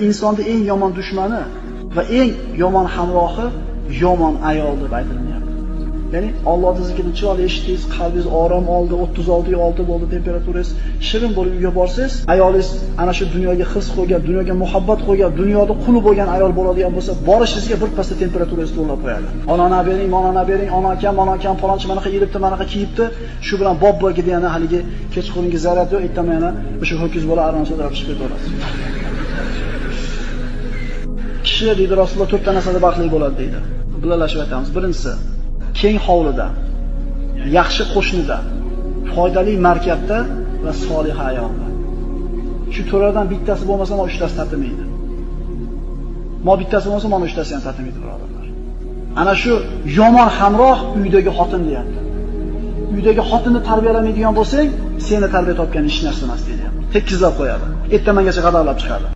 Insonning eng yomon dushmani va eng yomon hamrohi yomon ayol deb aytilyapti. Ya'ni Allohning zikrini chiroyli eshitdingiz, qalbingiz orom oldi, 36.6 bo'ldi temperaturangiz, shirin bo'lib uyga borsangiz, ayolingiz ana shu dunyoga hirs qo'ygan, dunyoga muhabbat qo'ygan, dunyoda quli bo'lgan ayol bo'ladigan bo'lsa, borishingizga bir pasda temperaturangiz to'lab qo'yadi. Onani bering, monani bering, ona akam, mana akam falonchi manaqa yeyibdi, manaqa kiyibdi, shu bilan bobboga degani haligi kechqurungi zaryad yo'q, ertaman yana o'sha ho'kiz bola aron so'rab chiqib ketaverasiz. Kishi deydi Rasululloh to'rtta narsada baxtli bo'ladi deydi. Bilalashib aytamiz. Birinchisi, keng hovlida, yaxshi qo'shnida, foydali markabda va solih ayolda. Shu to'rtdan bittasi bo'lmasa, mana uchtasi tatimaydi. Mo bittasi bo'lmasa, mana uchtasi ham tatimaydi, birodarlar. Ana shu yomon hamroh uydagi xotin deyapti. Uydagi xotinni tarbiyalamaydigan bo'lsang, seni tarbiya topgan hech narsa emas deyapti. Tekkizlab qo'yadi. Ertamangacha qadamlab chiqadi.